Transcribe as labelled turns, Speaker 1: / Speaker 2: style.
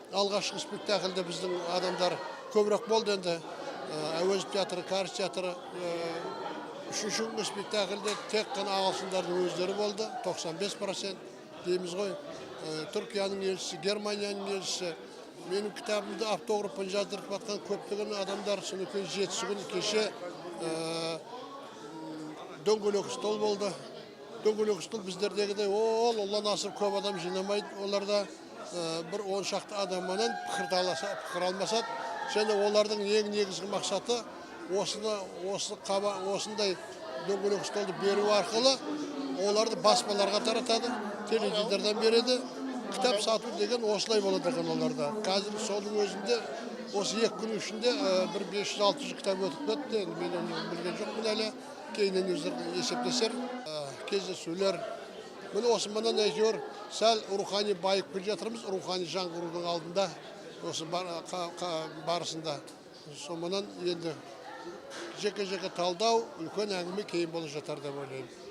Speaker 1: Алғашқы спектакльде біздің адамдар көбірек болды енді. Әуезов театры, Кәріс театры. Үшінші күнгі спектакльде тек қана ағылшындардың өздері болды, 95% дейміз ғой. Түркияның елшісі, Германияның елшісі, менің кітабымды автографпен жаздырып жатқан көптеген адамдар. Содан кейін жетісі күні кеше дөңгелек стол болды. Дөңгелек стол біздердегідей ол ұлан асыр көп адам жинамайды. Оларда бір 10 шақты адамменен пікір алмасады және олардың ең негізгі мақсаты осыны осы қаба, осындай дөңгелек столды беру арқылы оларды баспаларға таратады, теледидардан береді. Кітап сату деген осылай болады екен оларда. Қазір соның өзінде осы 2 күннің ішінде бір 500-600 кітап өтіп кетті. Енді мен оны білген жоқпын әлі, кейіннен өздері есептесер. Кездесулер міне осы мынан әйтеуір сәл рухани байып келе жатырмыз, рухани жаңғырудың алдында, осы барысында. Соменен енді жеке жеке талдау, үлкен әңгіме кейін бола жатар деп ойлаймын.